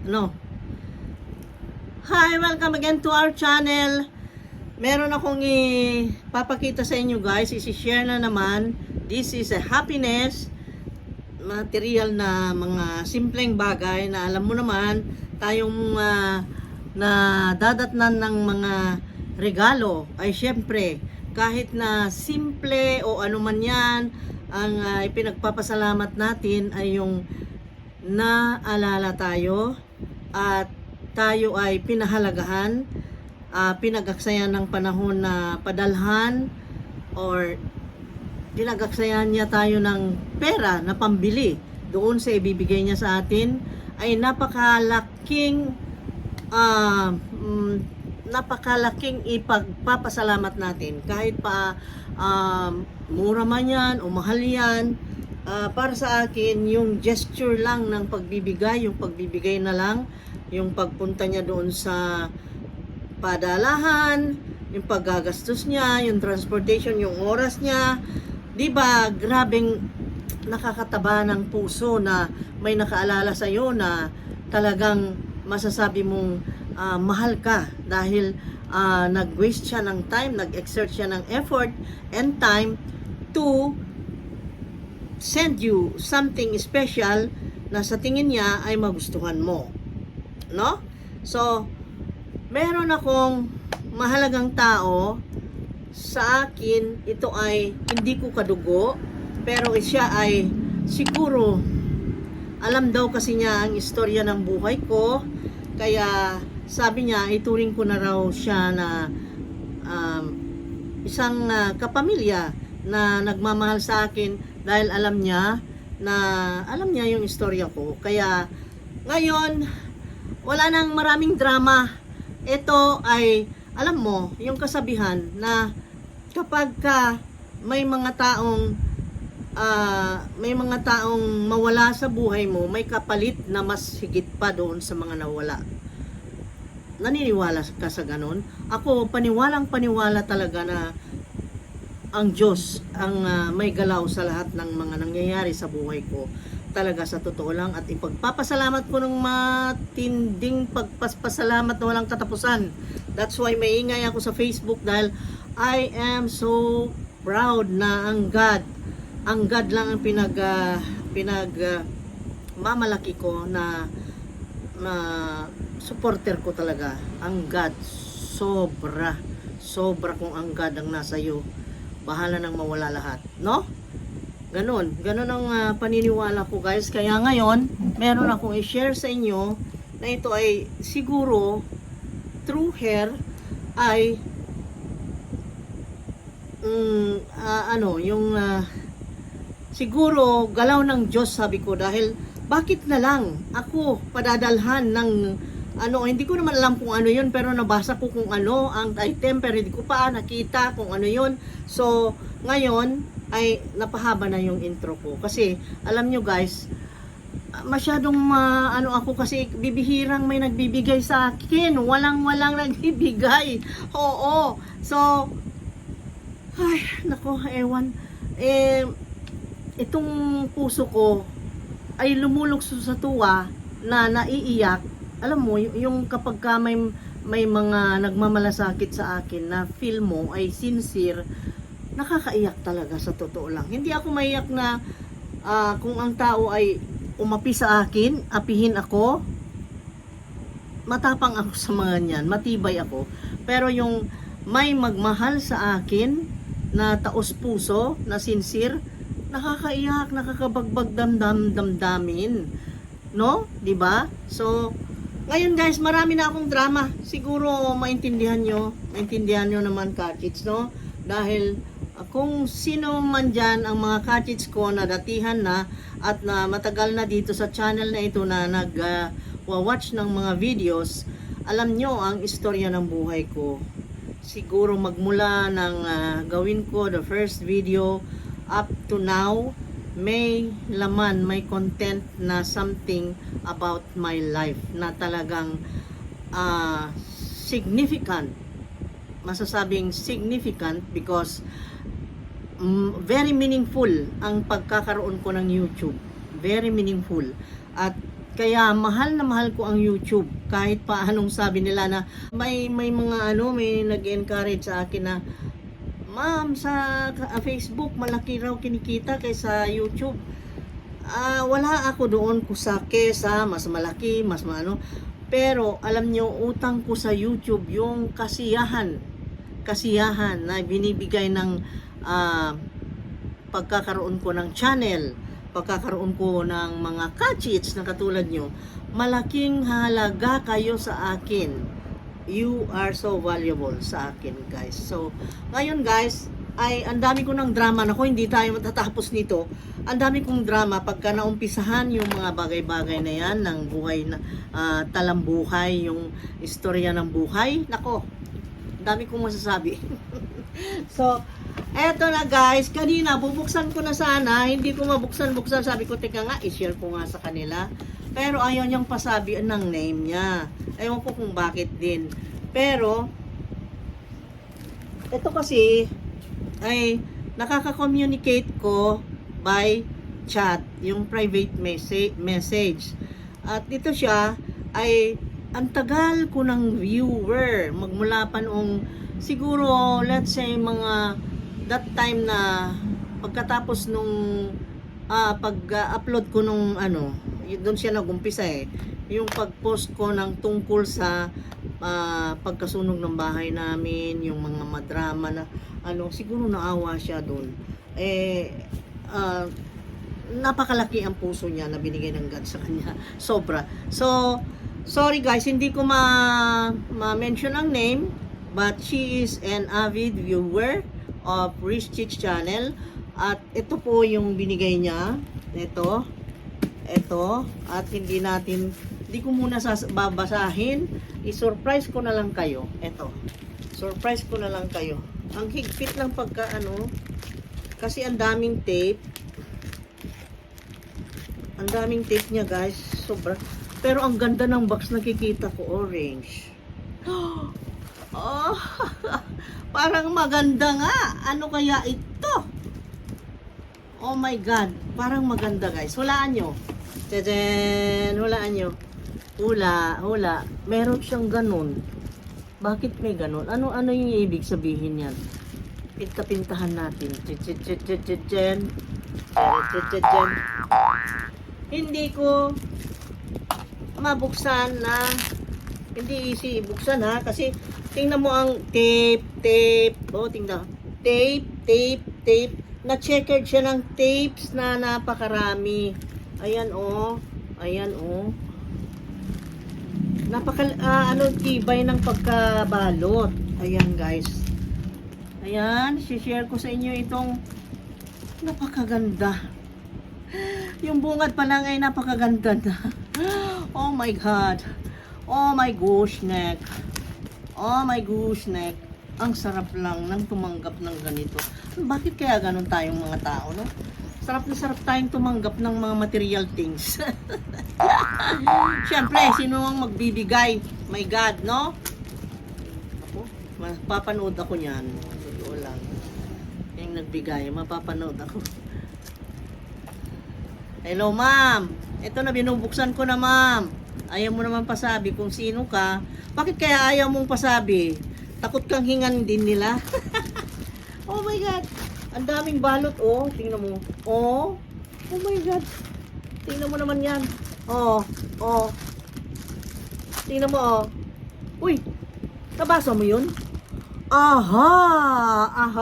No. Hi, welcome again to our channel. Meron akong ipapakita sa inyo guys, isi-share na naman. This is a happiness material na mga simpleng bagay na alam mo naman tayong na dadatnan ng mga regalo ay syempre kahit na simple o ano man yan, ang ipinagpapasalamat natin ay yung naalala tayo at tayo ay pinahalagahan, pinag-aksayan ng panahon na padalhan or pinag-aksayan niya tayo ng pera na pambili doon sa ibibigay niya sa atin ay napakalaking ipagpapasalamat natin kahit pa mura man yan o mahal yan. Para sa akin yung gesture lang ng pagbibigay, yung pagbibigay na lang, yung pagpunta niya doon sa padalahan, yung paggagastos niya, yung transportation, yung oras niya, 'di ba? Grabeng nakakataba ng puso na may nakaalala sa iyo na talagang masasabi mong mahal ka dahil nag-waste siya ng time, nag-exert siya ng effort and time to send you something special na sa tingin niya ay magustuhan mo. No? So, meron akong mahalagang tao sa akin, ito ay hindi ko kadugo, pero siya ay siguro alam daw kasi niya ang istorya ng buhay ko, kaya sabi niya ituring ko na raw siya na isang kapamilya na nagmamahal sa akin dahil alam niya yung istorya ko. Kaya ngayon wala nang maraming drama. Ito ay, alam mo, yung kasabihan na kapag may mga taong mawala sa buhay mo, may kapalit na mas higit pa doon sa mga nawala. Naniniwala ka sa ganon? Ako, paniwalang-paniwala talaga na ang Diyos ang may galaw sa lahat ng mga nangyayari sa buhay ko. Talaga sa totoo lang, at ipagpapasalamat ko ng matinding pagpapasalamat na walang katapusan. That's why maingay ako sa Facebook dahil I am so proud na ang God lang ang mamalaki ko na supporter ko talaga. Ang God, sobra kung ang God ang nasa iyo, bahala nang mawala lahat, no? Ganon ang paniniwala ko guys. Kaya ngayon, meron akong i-share sa inyo na ito ay siguro through her ay siguro galaw ng Diyos, sabi ko, dahil bakit na lang ako padadalhan ng hindi ko naman alam kung ano yun, pero nabasa ko kung ano ang item, pero hindi ko pa nakita kung ano yun. So ngayon ay napahaba na yung intro ko kasi alam nyo guys, masyadong ako kasi bibihirang may nagbibigay sa akin, walang nagbibigay. Oo, so ay nako, ewan, itong puso ko ay lumulukso sa tuwa na naiiyak. Alam mo yung kapag may mga nagmamalasakit sa akin na feel mo ay sincere, nakakaiyak talaga sa totoo lang. Hindi ako maiyak na kung ang tao ay umapi sa akin, apihin ako, matapang ako sa mga niyan, matibay ako. Pero yung may magmahal sa akin na taos puso, na sincere, nakakaiyak, nakakabagbag damdamin, no? 'Di ba? So ngayon guys, marami na akong drama. Siguro maintindihan nyo naman ka-kids, no? Dahil kung sino man dyan ang mga ka-kids ko na datihan na at na matagal na dito sa channel na ito na nag-watch ng mga videos, alam nyo ang istorya ng buhay ko. Siguro magmula ng gawin ko the first video up to now, may laman, may content na something about my life na talagang significant. Masasabing significant because very meaningful ang pagkakaroon ko ng YouTube. Very meaningful. At Kaya mahal na mahal ko ang YouTube. Kahit pa anong sabi nila na may mga may nag-encourage sa akin na, ma'am, sa Facebook malaki raw kinikita kaysa YouTube. Wala ako doon kusake sa mas malaki, mas maano. Pero alam nyo, utang ko sa YouTube yung kasiyahan na binibigay ng pagkakaroon ko ng channel, pagkakaroon ko ng mga kachits na katulad nyo. Malaking halaga kayo sa akin. You are so valuable sa akin, guys. So, ngayon guys, ay ang dami ko ng drama. Nako, hindi tayo matatapos nito. Ang dami kong drama pagka naumpisahan yung mga bagay-bagay na yan ng buhay na talambuhay, yung istorya ng buhay. Nako, ang dami kong masasabi. So, eto na guys, kanina bubuksan ko na sana, hindi ko mabuksan, sabi ko, teka nga, i-share ko nga sa kanila. Pero ayaw niyang pasabi ng name niya. Ewan ko kung bakit din. Pero, ito kasi, ay nakaka-communicate ko by chat, yung private message. At ito siya, ay ang tagal ko ng viewer, magmula pa noong, siguro, let's say, mga that time na pagkatapos nung pag-upload ko nung doon siya nagumpisa yung pag-post ko ng tungkol sa pagkasunog ng bahay namin, yung mga madrama na siguro naawa siya doon. Napakalaki ang puso niya na binigay ng God sa kanya. Sobra. So, sorry guys, hindi ko ma-mention ang name, but she is an avid viewer of Rich Chich channel. At ito po yung binigay niya. Ito. At hindi ko muna babasahin. I-surprise ko na lang kayo. Ito. Surprise ko na lang kayo. Ang higpit ng kasi ang daming tape. Ang daming tape niya, guys. Sobra. Pero ang ganda ng box nakikita ko, orange. Oh, parang maganda nga. Ano kaya ito? Oh my God. Parang maganda, guys. Hulaan nyo. Tadaan! Hulaan nyo. Hula. Meron siyang ganun. Bakit may ganun? Ano yung ibig sabihin yan? Pinta-pintahan natin. Hindi ko mabuksan na hindi easy buksan ha, kasi tingnan mo ang tape. Oh, tingnan. Tape. Na-checkered siya ng tapes na napakarami. Ayan oh. Tibay ng pagkabalot. Ayan guys. Ayan, share ko sa inyo itong napakaganda. Yung bungad pa lang ay napakaganda na. Oh my God. Oh my gosh neck. Ang sarap lang nang tumanggap ng ganito. Bakit kaya ganun tayong mga tao, no? Sarap tayong tumanggap ng mga material things. Siyempre, sino ang magbibigay? My God, no? Ako, mapapanood ako niyan. Totoo lang. Yung nagbigay, mapapanood ako. Hello, ma'am. Ito na, binubuksan ko na, ma'am. Ayaw mo naman pasabi kung sino ka. Bakit kaya ayaw mong pasabi? Takot kang hingan din nila. Oh my God. Ang daming balot, oh. Tingnan mo. Oh my God. Tingnan mo naman yan. Oh. Tingnan mo, oh. Uy, nabasa mo yun? Aha. Oh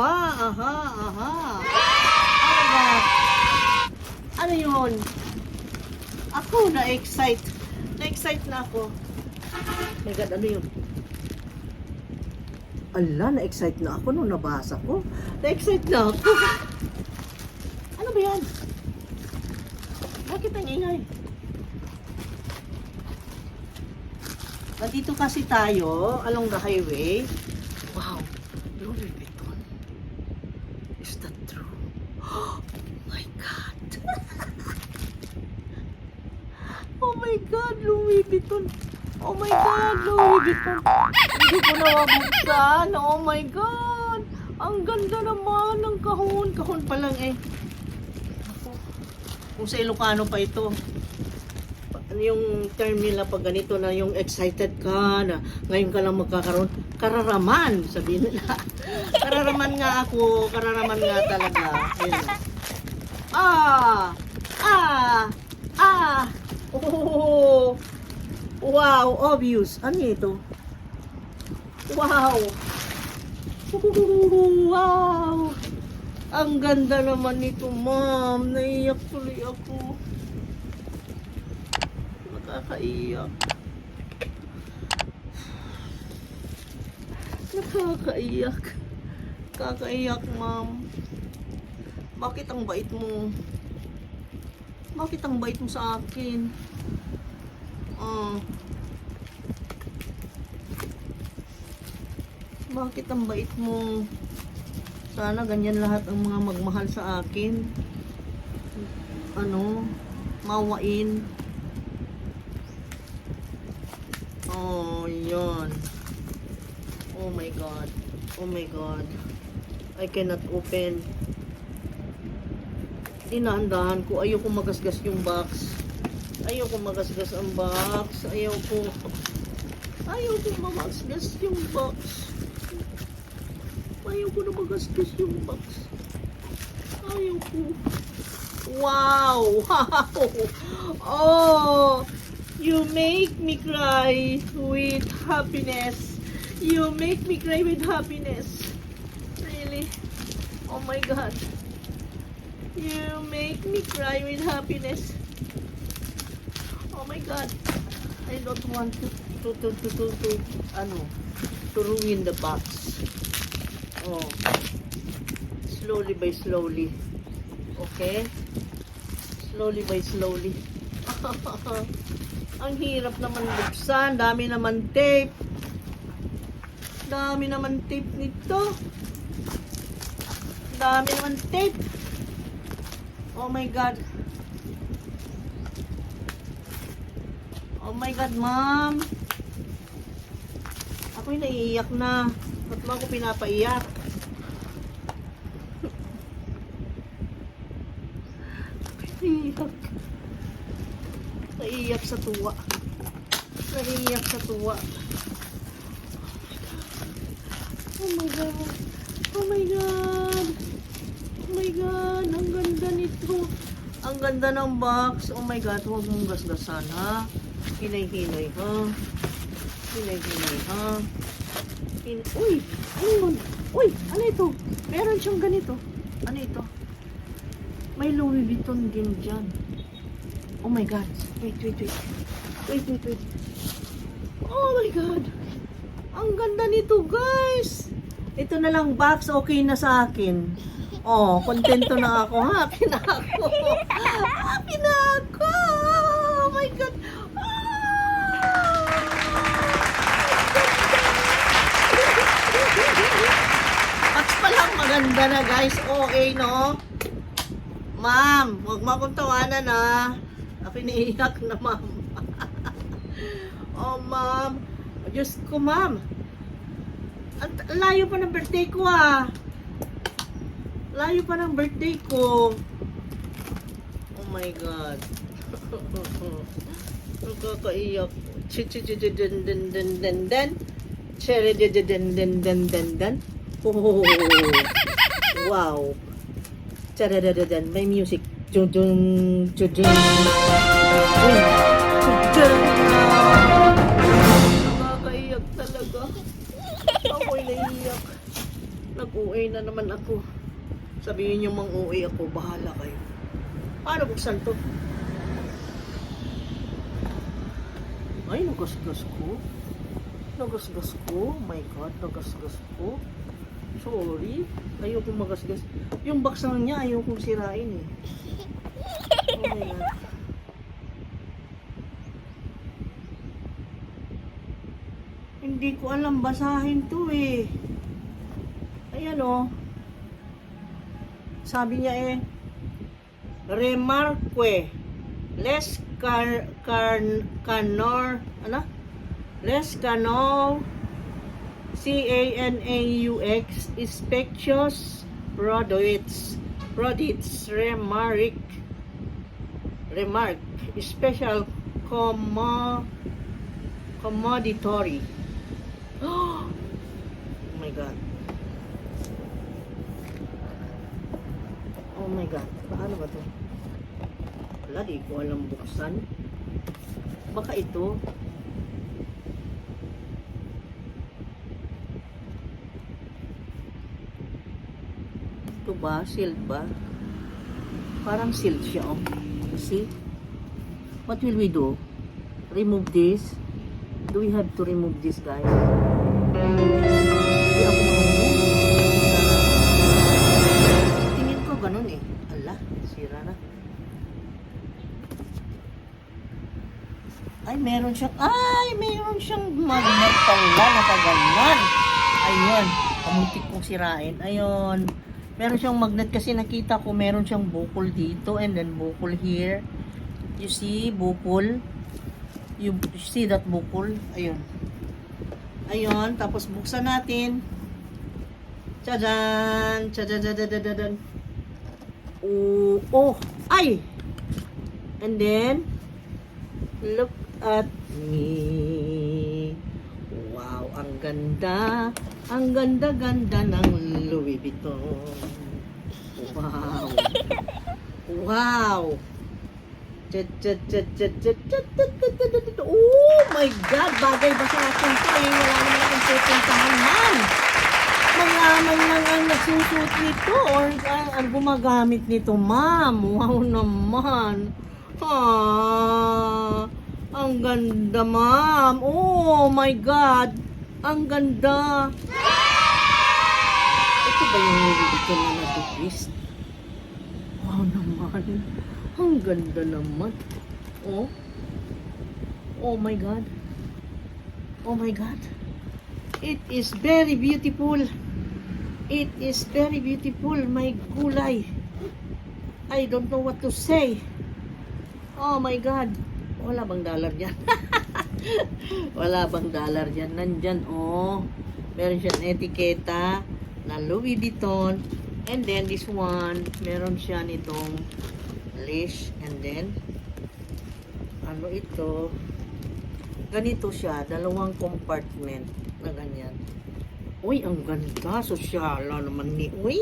my God. Ano yun? Ako, na-excite na ako. Oh my God, ano yun? Ala, na-excite na ako nung nabasa ko. Na-excite na ako. Ano ba yan? Bakit ang ingay? Dito kasi tayo, along the highway. Wow, Louis Vuitton. Is that true? Oh my God. Oh my God, Louis Vuitton. Oh my God, Louis Vuitton. Hindi ko na mabuksan. Oh my God. Ang ganda naman ng kahon. Kahon pa lang eh. Kung sa Ilocano pa ito. ano yung term nila pag ganito na yung excited ka na ngayon ka lang magkakaroon, kararaman, sabihin nila. Kararaman nga ako, kararaman nga talaga. Ayun. Oh, wow, obvious. Ano ito? Wow. Wow. Ang ganda naman nito, ma'am. Naiyak tuloy ako. Nakakaiyak. Nakakaiyak. Kakaiyak, ma'am. Bakit ang bait mo? Bakit ang bait mo sa akin? Bakit ang bait mo? Sana ganyan lahat ang mga magmahal sa akin. Ano? Mawain. Oh, yun. Oh my God. Oh my God. I cannot open. Dinahan-dahan ko. Ayoko magasgas yung box. Ayoko magasgas ang box. Ayoko magasgas yung box. Ayoko na magasgas yung box. Ayoko. Wow! Wow! Oh! You make me cry with happiness. You make me cry with happiness. Really? Oh my God. You make me cry with happiness. Oh my God. I don't want to ruin the box. Oh. Slowly by slowly. Okay? Slowly by slowly. Ang hirap naman buksan. Dami naman tape. Dami naman tape nito. Dami naman tape. Oh my God. Oh my God, ma'am. Ako'y naiiyak na. Ba't mo ako pinapaiyak? Naiiyak. Naiiyak sa tuwa. Naiiyak sa tuwa. Oh my God. Oh my God. Oh my God. Ang ganda nito. Ang ganda ng box. Oh my God. Huwag mong gasgasan, ha? Hinay-hinay, ha? Hinay-hinay, ha? Uy! Ano yun? Uy! Ano ito? Meron siyang ganito. Ano ito? May Louis Vuitton din dyan. Oh my God. Wait. Wait. Oh my God. Ang ganda nito, guys. Ito na lang box. Okay na sa akin. Oh, kontento na ako. Happy na ako. Happy na ako. Oh my God. Box pa lang maganda na, guys. Okay, no? Ma'am, huwag mo akong tawanan, ha? Ako iniiyak na, ma'am. Oh, ma'am. Diyos ko, ma'am. Ang layo pa ng birthday ko, ah. Layo pa ng birthday ko. Oh my God. Nakakaiyak. Ch-ch-ch-ch-den-den-den-den-den. Ch-ch-ch-ch-den-den-den-den-den. Oh. Wow. Ch-ch-ch-ch-den. May music. Ch-ch-ch-ch-den. Nakakaiyak talaga. Ako'y naiiyak. Nag-uwi na naman ako. Sabihin niyo mang uwi ako, bahala kayo. Paano buksan to? Ay, nagasgas ko. Nagasgas ko. Oh my God, nagasgas ko. Sorry. Ayoko magasgas. Yung box lang niya, ayoko sirain eh. Oh my God. Hindi ko alam basahin to eh. Ayan oh. Sabi niya eh, remarque, les canor, ano? Les canor, C-A-N-A-U-X, Spectious Rodits, remarque, special Commoditory. Oh my God. Oh my God. Paano ba to? Wala, di ko alam buksan. Baka ito. Ito ba? Sealed ba? Parang sealed siya, oh. See? What will we do? Remove this? Do we have to remove this, guys? Hindi ako marunong. Tingin ko ganun eh. Ala, sira na. Ay, meron siyang magnet pala, nakaganyan. Ayun, kamuntik kong sirain. Ayun. Meron siyang magnet kasi nakita ko meron siyang bukol dito and then bukol here. You see, bukol. You see that bukol? Ayun. Ayun, tapos buksan natin. Tadaan! Tadadadadadadan. Oh, ay! And then, look at me. Wow, ang ganda. Ang ganda-ganda ng Louis Vuitton. Wow. Wow. Oh my God, bagay ba sa akin to eh? Wala naman akong pupuntahan man. Malaman lang ang nagsusuot nito or ang gumagamit nito, ma'am. Wow naman. Ang ganda, ma'am. Oh my God. Ang ganda. Ito ba yung nililitin na natupis? Wow naman. Ang ganda naman. Oh. Oh my God. Oh my God. It is very beautiful. It is very beautiful. My gulay. I don't know what to say. Oh my God. Wala bang dollar dyan? Wala bang dollar dyan? Nandyan, oh. Meron siyang etiketa na Louis Vuitton. And then this one, meron siya nitong leash. And then, ano ito? Ganito siya. Dalawang compartment na ganyan. Uy, ang ganda. Sosyala naman ni Uy.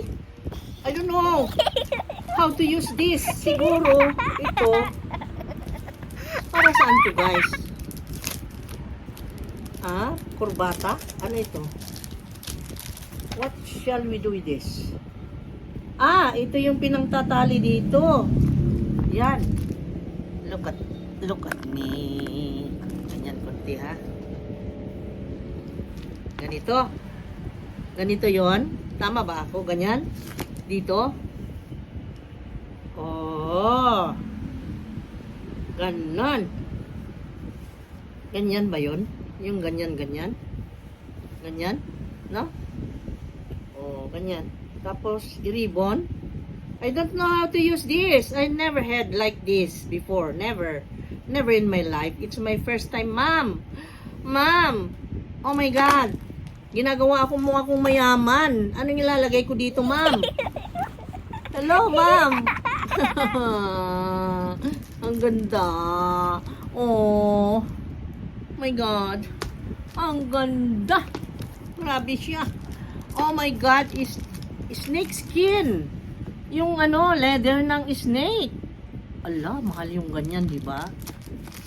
I don't know how to use this. Siguro, ito, para saan to, guys? Kurbata? Ano ito? What shall we do with this? Ito yung pinangtatali dito. Yan. Look at me. Ganyan konti, ha? Ganito. Ganito yon. Tama ba ako? Ganyan? Dito. Oh. Ganon. Ganyan ba yon? Yung ganyan. Ganyan? No? Oh, ganyan. Tapos, i-ribbon. I don't know how to use this. I never had like this before. Never. Never in my life. It's my first time, ma'am. Ma'am. Oh my God. Ginagawa ako mo akong mayaman. Anong ilalagay ko dito, ma'am? Hello, ma'am. Ang ganda. Oh. My God. Ang ganda. Grabe siya. Oh my God. Is snake skin. Yung leather ng snake. Ala, mahal yung ganyan, di ba?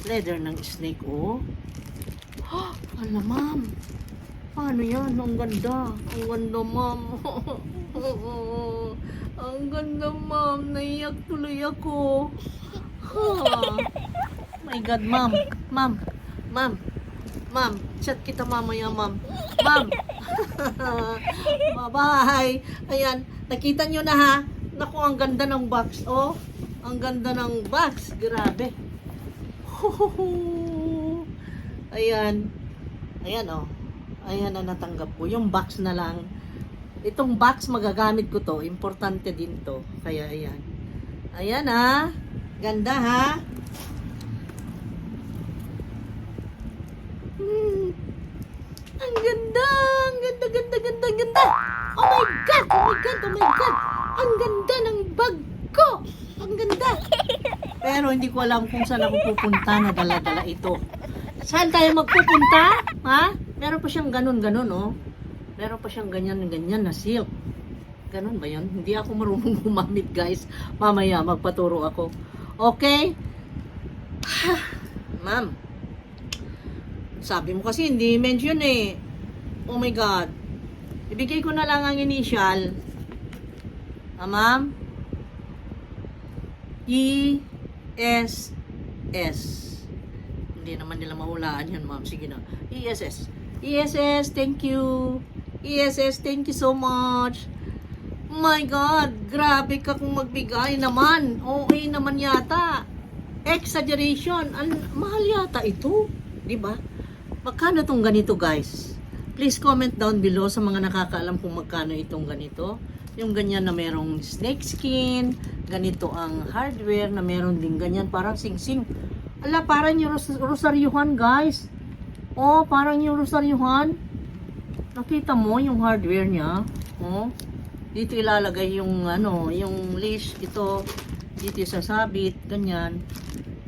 Leather ng snake, oh. Ala, ma'am. Paano yan? Ang ganda. Ang ganda, ma'am. Ang ganda, ma'am. Naiyak tuloy ako. My God, ma'am. Ma'am. Chat kita mamaya, ma'am. Ma'am. Bye-bye. Ayan. Nakita nyo na, ha? Naku, ang ganda ng box, oh. Ang ganda ng box. Grabe. Ayan. Ayan, oh. Ayan na natanggap ko. Yung box na lang. Itong box magagamit ko to. Importante din to. Kaya ayan. Ayan, ha. Ganda, ha. Ang ganda. Ang ganda. Oh my God. Ang ganda ng bag ko. Ang ganda. Pero Pero hindi ko alam kung saan ako pupunta na dala-dala ito. Saan tayo magpupunta? Ha? Meron pa siyang ganun-ganun, oh. Meron pa siyang ganyan-ganyan na silk. Ganun ba yun? Hindi ako marunong gumamit, guys. Mamaya, magpaturo ako. Okay? Ma'am, sabi mo kasi hindi mention eh. Oh my God. Ibigay ko na lang ang initial. Ma'am? ESS. Hindi naman nila mahulaan yan, ma'am. Sige na. ESS. ESS, thank you. ESS, thank you so much. My God, grabe ka kung magbigay naman. Okay naman yata. Exaggeration. Mahal yata ito. Diba? Magkano tong ganito, guys? Please comment down below sa mga nakakaalam kung magkano itong ganito. Yung ganyan na merong snake skin. Ganito ang hardware na meron din ganyan. Parang sing-sing. Ala, parang yung rosaryuhan, guys. Oh, parang yung rosaryuhan. Nakita mo yung hardware niya? Oh. Dito ilalagay yung yung leash, ito dito sasabit, ganyan.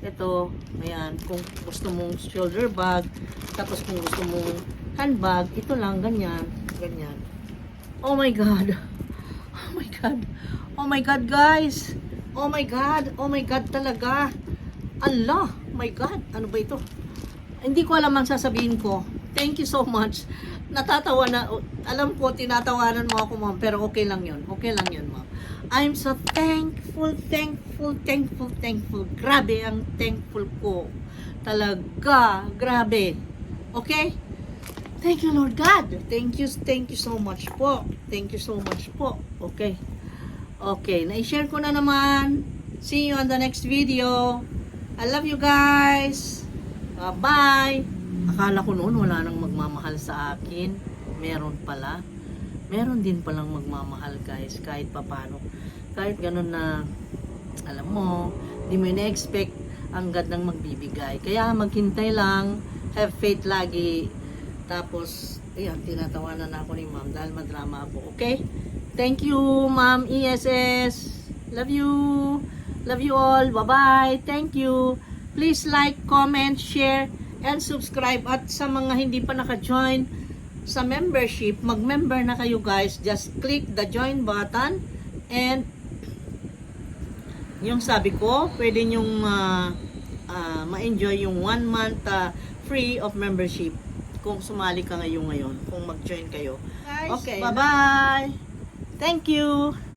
Ito, ayan, kung gusto mong shoulder bag, tapos kung gusto mong handbag, ito lang ganyan, ganyan. Oh my God. Oh my God. Oh my God, guys. Oh my God. Oh my God talaga. Allah, my God. Ano ba ito? Hindi ko alam ang sasabihin ko. Thank you so much. Natatawa na, alam ko, tinatawanan mo ako, ma'am, pero okay lang yun. Okay lang yun, ma'am. I'm so thankful. Grabe ang thankful ko. Talaga, grabe. Okay? Thank you, Lord God. Thank you so much po. Thank you so much po. Okay. Okay, na-share ko na naman. See you on the next video. I love you guys. Bye-bye. Akala ko noon wala nang magmamahal sa akin. Meron pala. Meron din palang magmamahal, guys. Kahit papano. Kahit ganun na, alam mo, di mo na-expect ang gandang magbibigay. Kaya maghintay lang. Have faith lagi. Tapos, ayan, tinatawanan na ako ni ma'am dahil madrama ako. Okay? Thank you, ma'am ESS. Love you. Love you all. Bye-bye. Thank you. Please like, comment, share, and subscribe. At sa mga hindi pa naka-join sa membership, mag-member na kayo, guys. Just click the join button and yung sabi ko, pwede nyong ma-enjoy yung 1 month free of membership kung sumali ka ngayon, kung mag-join kayo. Guys, okay, bye-bye. Thank you.